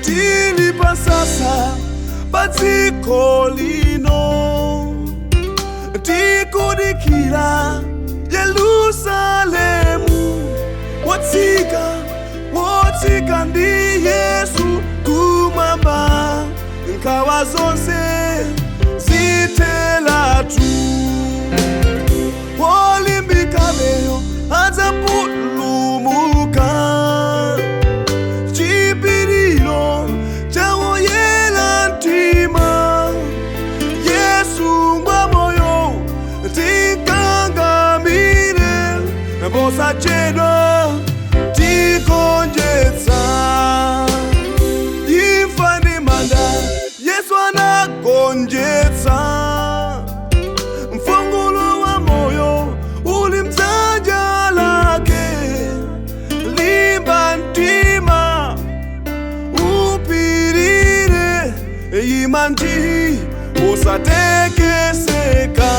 Tili pasasa padziko lino, tikudikira Yerusalemu wotsika, wotsika ndi Yesu kumwamba. Nkhawa zonse zithelatu, wolimbikabeyo adzapulumuka. Chipiriro chawoyela mtima, Yesu ngwa moyo tikangamire, posachedwa tikonjetsa. Imfa ndi manda Yesu anagonjetsa, mfungulo wa moyo uli mdzanja lake. Limba mtima upirire, ima ndi usatekeseka.